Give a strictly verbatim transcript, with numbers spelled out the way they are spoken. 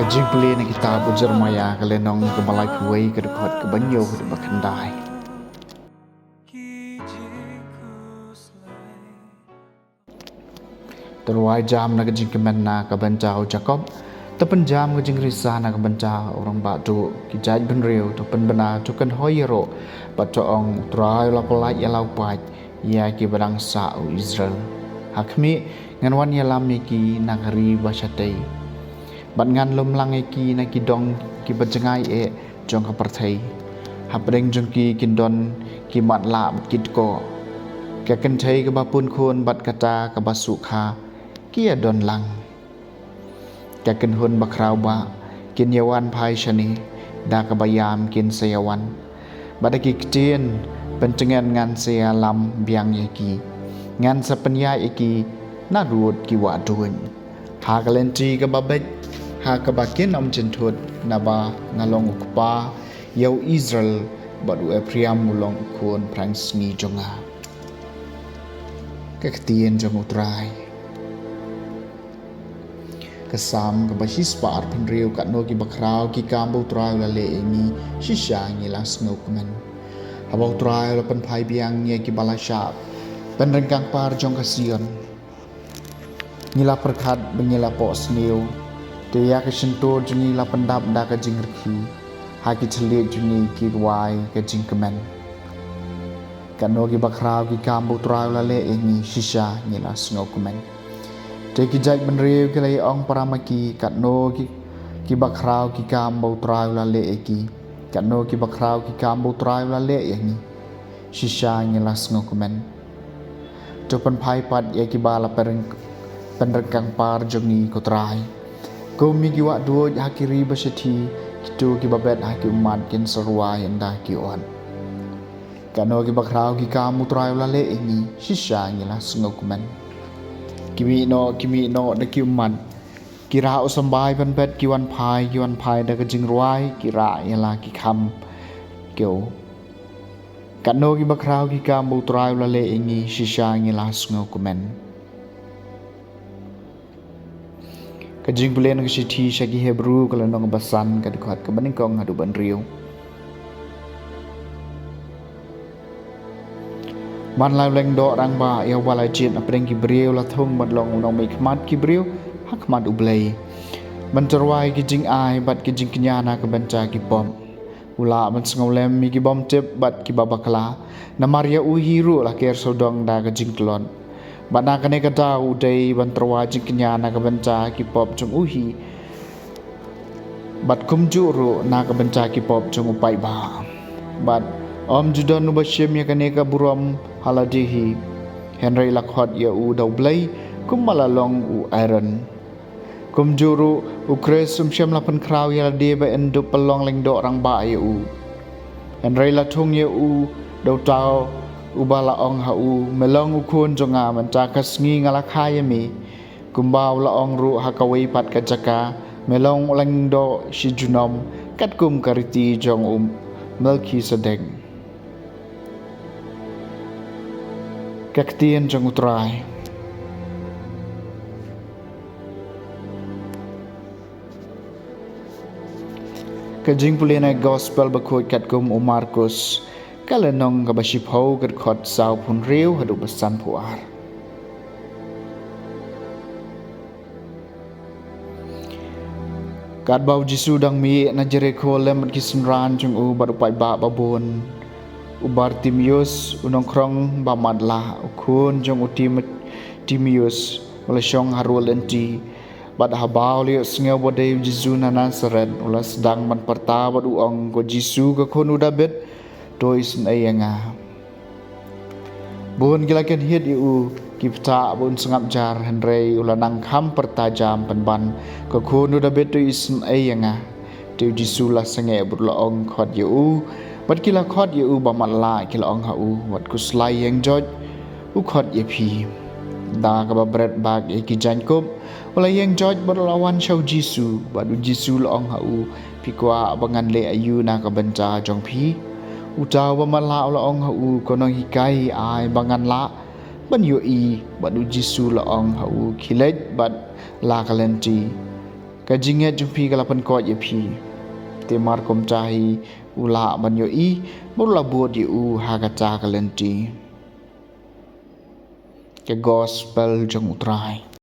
Jingpule na kitab u Jeremiah ka lynnong kaba laiphew wei ka dkhot kaba hynñiew haduh ba khyndai. To rwai jam na ka jingkmen na ka bynta u Jakob, to pynjam ka jingrisa na ka bynta u rangbah duh, ki jait bynriew to pynbna, to kynhoi ïaroh, bad to ong, U Trai u la pyllait ïa la u paid ïa kiba dang sah, u Israel. Ha khmih, ngan wan ïalam ïa ki na ka ri ba shatei, bad ngan lumlang ïa ki na ki dong kiba jngai eh jong ka pyrthei. Hapdeng jong ki kin don ki matlah bad ki dkoh. Ka kynthei kaba punkhun bad kata kaba sukha ki ïadon lang. Ka kynhun bakhraw bah kin ïawan phai shane, da kaba ïam kin sa ïawan, bad da ki ktien pyntngen ngan sa ïalam biang ïa ki. Ngan sa pynïaid ïa ki naduh ki wah duid ha ka lynti kaba beit, ha kaba kin ym jynthut, naba nga long u kpa ïa u Israel, bad u Ephraim u long u khun phrangsngi jong nga. Ka ktien jong u Trai. Ka Salm kaba shispah arphew hynriew. Katno ki bakhraw ki kam ba u Trai u la leh ïa ngi, shisha ngi la sngewkmen. Haba u Trai u la pynphai biang ïa kiba la shah pynryngkang par jong ka Sion, ngi la pyrkhat bad ngi la poh sniew. Te ïa ka shyntur jong ngi la pyndap da ka jingrkhie, ha ki thylliej jong ngi ki rwai ka jingkmen. Katno ki bakhraw ki kam ba u Trai u la leh ïa ngi, shisha ngi la sngewkmen. Te ki jait bynriew ki la ïa ong para ma ki, katno ki, ki bakhraw ki kam ba u Trai u la leh ïa ki. Katno ki bakhraw ki kam ba u Trai u la leh ïa ngi, shisha ngi la sngewkmen. To pynphai pat ïa kiba la pynryng-, pynryngkang par jong ngi, ko Trai. Kum ïa ki wah duid ha ki ri ba shathie, kito kiba bet ha ki ummat kin sa rwai ynda ki ot. Katno ki bakhraw ki kam u Trai u la leh ïa ngi, shisha ngi la sngewkmen. Ki mih noh, ki mih noh da ki ummat. Ki rah u symbai ban bet, ki wan phai, ki wan phai da ka jingrwai, ki rah ïa la ki kham kiew. Katno ki bakhraw ki kam ba u Trai u la leh ïa ngi, shisha ngi la sngewkmen. Ka jingpule na ka shithi sha ki Hebru, ka lynnong ba san, ka dkhot kaba nyngkong haduh ba hynriew. Man la u lyngdoh rangbah ïa uba la jied hapdeng ki briew, la thung ban long u nongmihkhmat ki briew ha khmat U Blei, ban tyrwa ïa ki jingai bad ki jingkñia na ka bynta ki pop. U lah ban sngewlem ïa ki bym tip bad kiba bakla. Namar ïa u hi ruh la ker sawdong da ka jingtlot. Bad na kane ka daw u dei ban tyrwa jingkñia na ka bynta ki pop jong u hi, bad kumjuh ruh na ka bynta ki pop jong u paidbah. Bad ym ju don uba shim ïa kane ka burom ha lade hi, hynrei la khot ïa u da U Blei, kumba la long u Aaron. Kumjuh ruh u Khrist um shym la pynkhraw ïa lade ba yn dup pynlong lyngdoh rangbah ïa u. Hynrei la thung ïa u da uta uba la ong ha u, me long u khun jong nga, mynta ka sngi nga la kha ïa me. Kumba u la ong ruh ha kawei pat ka jaka, me long u lyngdoh shi junom, katkum ka riti jong u Melkisedek. Ka ktien jong u Trai. Ka jingpule na gospel bakhuid katkum u Markus, ka lynnong kaba shiphew, ka dkhot sawphew hynriew haduh ba sanphew ar. Katba u Jisu dang mih na Jerikho lem bad ki synran jong u bad u paidbah babun, u Bartimeus, u nongkhrong ba matlah, u khun jong u Tim-, Timeus, u la shong ha rud lynti. Bad haba u la ïohsngew ba dei u Jisu na Nasaret, u la sdang ban pyrta bad u ong, ko Jisu, ka khun u Dabid, to isynei ïa nga. Bun ki la kynhied ïa u, ki ktah ba un sngap jar, hynrei u la nang kham pyrta jam pynban, ka khun u Dabid, to isynei ïa nga. Te u Jisu la sangeh bad u la ong, khot ïa u. Bad ki la khot ïa u ba matlah, ki la ong ha u, wat khuslai ïeng joit, u khot ïa phi. Da kaba bret bak ïa ki jaiñkup, u la ïeng joit bad u la wan sha u Jisu, bad u Jisu u la ong ha u, phi kwah ba ngan leh aïu na ka bynta jong phi? Uta uba matlah u la ong ha u, ko nonghikai, ai ba ngan lah ban ïohi. Bad u Jisu u la ong ha u, khie leit bad la ka lynti, Ka jingngeit jong phi ka la pynkoit ïa phi. Te markumta hi u lah ban ïohi, bad u la bud ïa u ha kata ka lynti. Ka gospel jong U Trai.